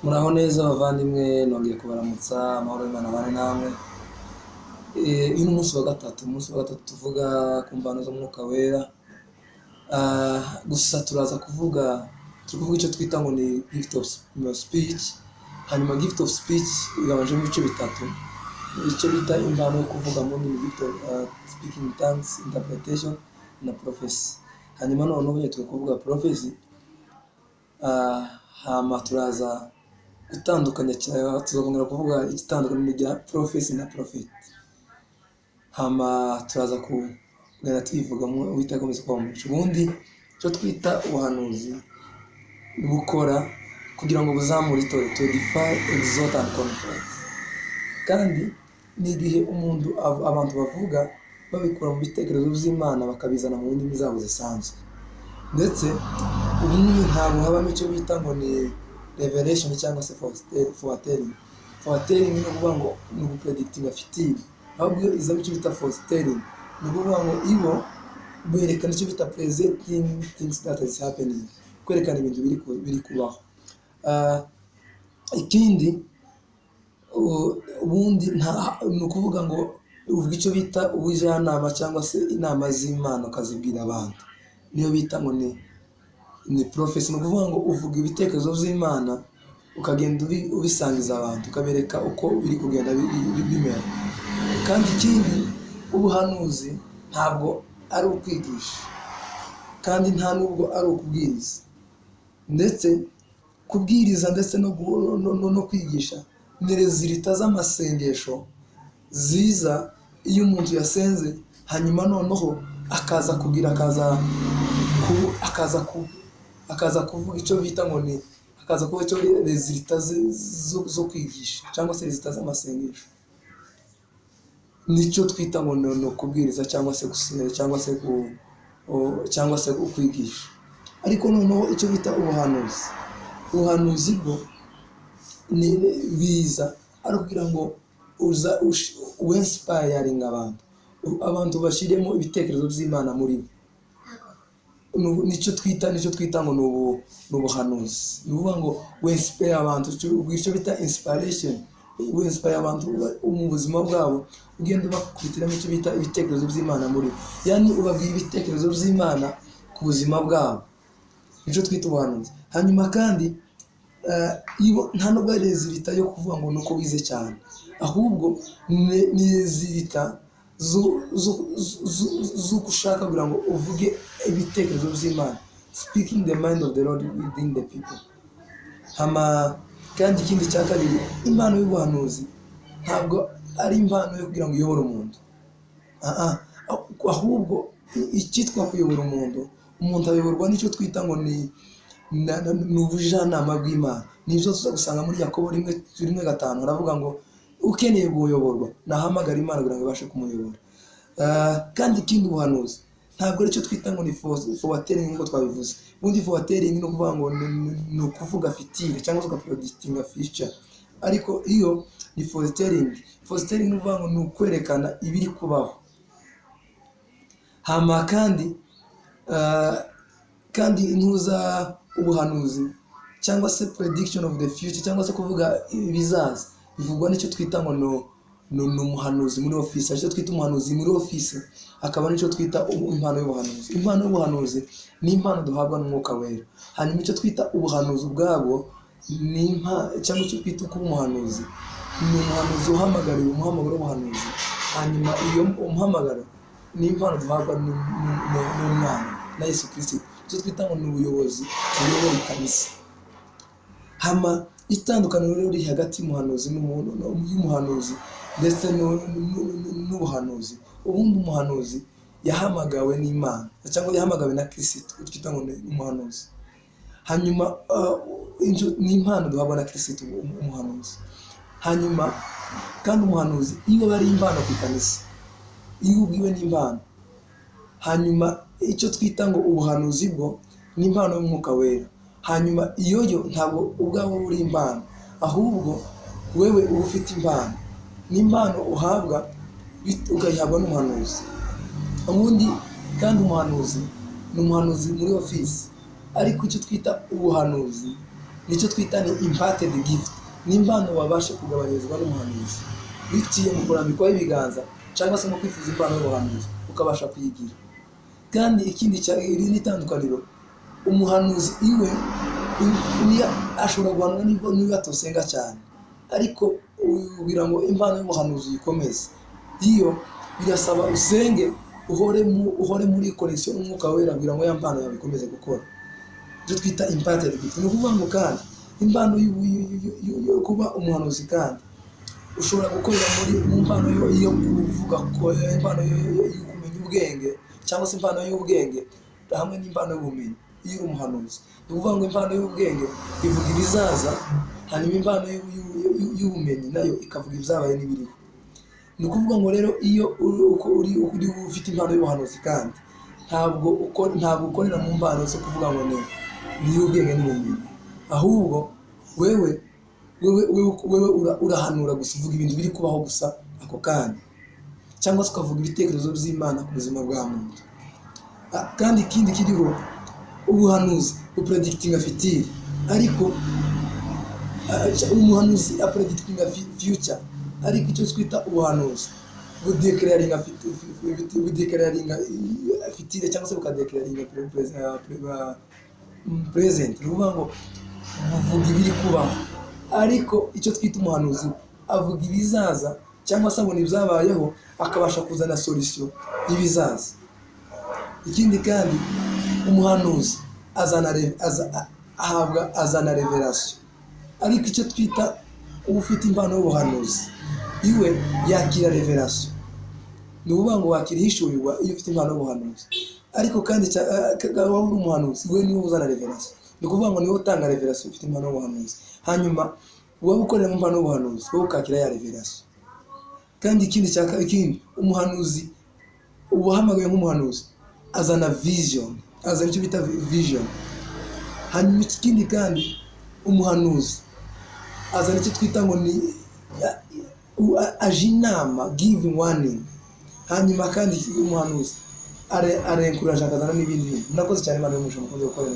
Muraho neza bavandimwe, nongeye kubaramutsa, amahoro y'Imana abane namwe. Uyu ni umunsi wa gatatu, umunsi wa gatatu tuvuga ku mvano z'Umwuka Wera. Gusa turaza kuvuga, turi kuvuga icyo twita ngo ni gift of speech. Hanyuma gift of speech igabanyijemo ibice bitatu. Icyo bita impano yo kuvuga mu ndimi, gift of speaking tongues, interpretation na prophecy. Hanyuma noneho nyine turi kuvuga prophecy. Hama turaza gutandukanya cyane, tuzakongera kuvuga igitandukaniro rya prophecy na prophet. Hama turaza kugenda tubivugamo, Uwiteka akomeza kuba umugisha. Ubundi icyo twita ubuhanuzi bukora kugira ngo buzamure itorero, to edify, exhort and comfort. Kandi ni igihe umuntu abantu bavuga babikura mu bitekerezo by'Imana bakabizana mu ndimi zabo zisanzwe. Ndetse ubundi ntabwo habamo icyo bita ngo ni revelation cyangwa se foretelling. Foretelling ni ukuvuga ngo ni ugupredictinga future, ahubwo izamo icyo bita foretelling, ni ukuvuga ngo ibo berekana icyo bita presenting things that is happening, kwerekana ibintu biri kubaho. Ikindi ubundi ni ukuvuga ngo uvuga icyo bita ubujyanama cyangwa se inama z'Imana ukazibwira abantu, niyo bita ngo ni prophecy. Ni ukuvuga ngo uvuga ibitekerezo by'Imana ukagenda ubisangiza abantu, ukabereka uko biri kugenda bimera. Kandi ikindi, ubuhanuzi ntabwo ari ukwigisha, kandi nta nubwo ari ukubwiriza. Ndetse kubwiriza ndetse no kwigisha ni résultat z'amasengesho ziza iyo umuntu yasenze, hanyuma noneho akaza kugira akaza kuvuga icyo bita ngo ni akaza kuba icyo résultat zo kwigisha cyangwa se résultat z'amasengesho, nicyo twita ngo ni ukubwiriza cyangwa se gusenga cyangwa se kwigisha. Ariko noneho icyo bita ubuhanuzi, ubuhanuzi bwo ni biza ari ukugira ngo uza winspiringa abantu, abantu bashyiremo ibitekerezo by'Imana muri bo. Nicyo twita ngo ni ubuhanuzi. Ni ukuvuga ngo winspire abantu, icyo bita inspiration, winspire abantu mu buzima bwabo, ugenda ubakubitiramo icyo bita ibitekerezo by'Imana muri bo, yani ubabwira ibitekerezo by'Imana ku buzima bwabo, nicyo twita ubuhanuzi. Hanyuma kandi nta nubwo ari résultat yo kuvuga ngo ni uko wize cyane, ahubwo ni résultat z'uko ushaka kugira ngo uvuge ibitekerezo by'Imana, speaking the mind of the Lord within the people. Hama kandi ikindi cya kabiri, impano y'ubuhanuzi ntabwo ari impano yo kugira ngo uyobore umuntu. Ah, ah. Ahubwo icyitwa kuyobora umuntu, umuntu ayoborwa n'icyo twita ngo ni ubujyanama bw'Imana. Nibyo tuza gusanga muri Yakobo 1:1-5, haravuga ngo ukeneye kuyoborwa nahamagara Imana kugira ngo ibashe kumuyobora. Kandi ikindi, ubuhanuzi ntabwo aricyo twita ngo ni foretelling nk'uko twabivuze. Ubundi foretelling ni ukuvuga ngo ni ukuvuga future cyangwa se ugapredictinga future, ariko iyo ni foretelling. Foretelling ni ukuvuga ngo ni ukwerekana ibiri kubaho. Hama kandi intuza ubuhanuzi cyangwa se prediction of the future cyangwa se kuvuga ibizaza bivugwa n'icyo twita ngo ni umuhanuzi muri ofisi. Icyo twita umuhanuzi muri ofisi akaba n'icyo twita impano y'ubuhanuzi. Impano y'ubuhanuzi ni impano duhabwa n'Umwuka Wera. Hanyuma icyo twita ubuhanuzi ubwabwo ni cyangwa icyo twita kuba umuhanuzi, ni umuhanuzi uhamagariwe umuhamagaro w'ubuhanuzi. Hanyuma iyo umuhamagaro ni impano duhabwa n'Umwana na Yesu Kirisito, icyo twita ngo ni ubuyobozi buyobora ikanisa. Hama itandukaniro rero riri hagati y'umuhanuzi n'umuntu, y'umuhanuzi ndetse n'ubuhanuzi, ubundi umuhanuzi yahamagawe n'Imana cyangwa yahamagawe na Kirisito, twita ngo ni umuhanuzi. Hanyuma ni impano duhabwa na Kirisito, umuhanuzi. Hanyuma kandi umuhanuzi iyo aba ari impano ku ikanisa, iyo ubwiwe n'impano. Hanyuma icyo twita ngo ubuhanuzi bwo ni impano y'Umwuka Wera. Hanyuma iyo yo ntabwo ubwawe uri impano, ahubwo wewe uba ufite impano, ni impano uhabwa ukayihabwa n'umuhanuzi. Ubundi kandi umuhanuzi ni umuhanuzi muri ofisi, ariko icyo twita ubuhanuzi Nicyo twita ni imparted gift, ni impano wabasha kugabanyirizwa n'umuhanuzi biciye mu kurambikwaho ibiganza cyangwa se mu kwifuza impano y'ubuhanuzi, ukabasha kuyigira. Kandi ikindi iri ni itandukaniro: umuhanuzi iwe niyo ashobora guhanura niba atosenga cyane, ariko kugira ngo impano y'ubuhanuzi uyikomeze, iyo birasaba usenge, uhore muri connection n'Umwuka Wera kugira ngo ya mpano yawe ikomeze gukora, ibyo twita imparted gift. Ni ukuvuga ngo kandi impano yo kuba umuhanuzi, kandi ushobora gukorera muri mu mpano yo kuvuga ko impano yo kumenya ubwenge cyangwa se impano y'ubwenge hamwe n'impano y'ubumenyi. Iyo uri umuhanuzi, ni ukuvuga ngo impano y'ubwenge ivuga ibizaza, hanyuma impano y'ubumenyi nayo ikavuga ibyabaye n'ibiriho. Ni ukuvuga ngo rero iyo uri ufite impano y'ubuhanuzi, kandi ntabwo ukorera mu mpano zo kuvuga ngo ni iy'ubwenge n'ubumenyi, ahubwo wewe urahanura gusa, uvuga ibintu biri kubaho gusa ako kanya, cyangwa se ukavuga ibitekerezo by'Imana ku buzima bwa muntu. Kandi ikindi kiriho, ubuhanuzi bupredictinga future, ariko umuhanuzi apredictinga future, ariko icyo twita ubuhanuzi budeclaringa future cyangwa se bukadeclaringa present. Ni ukuvuga ngo buvuga ibiri kubaho, ariko icyo twita umuhanuzi avuga ibizaza cyangwa se abona ibyabayeho, akabasha kuzana solution y'ibizaza. Ikindi kandi, umuhanuzi azana ahabwa, azana revelation, ariko icyo twita ufite impano y'ubuhanuzi iwe yakira revelation. Ni ukuvuga ngo wakira ihishurirwa iyo ufite impano y'ubuhanuzi, ariko kandi waba uri umuhanuzi, we niwe uzana revelation. Ni ukuvuga ngo niwe utanga revelation ufite impano y'ubuhanuzi, hanyuma waba ukorera mu mpano y'ubuhanuzi, wowe ukakira ya revelation. Kandi ikindi, umuhanuzi uba uhamagaye nk'umuhanuzi azana vision, azana icyo bita vision. Hanyuma ikindi kandi, umuhanuzi azana icyo twita ngo ni aje inama, give warning. Hanyuma kandi umuhanuzi arenkuraje, akazana n'ibindi bintu. Murakoze cyane. Imana y'umugisha mukunze gukorera.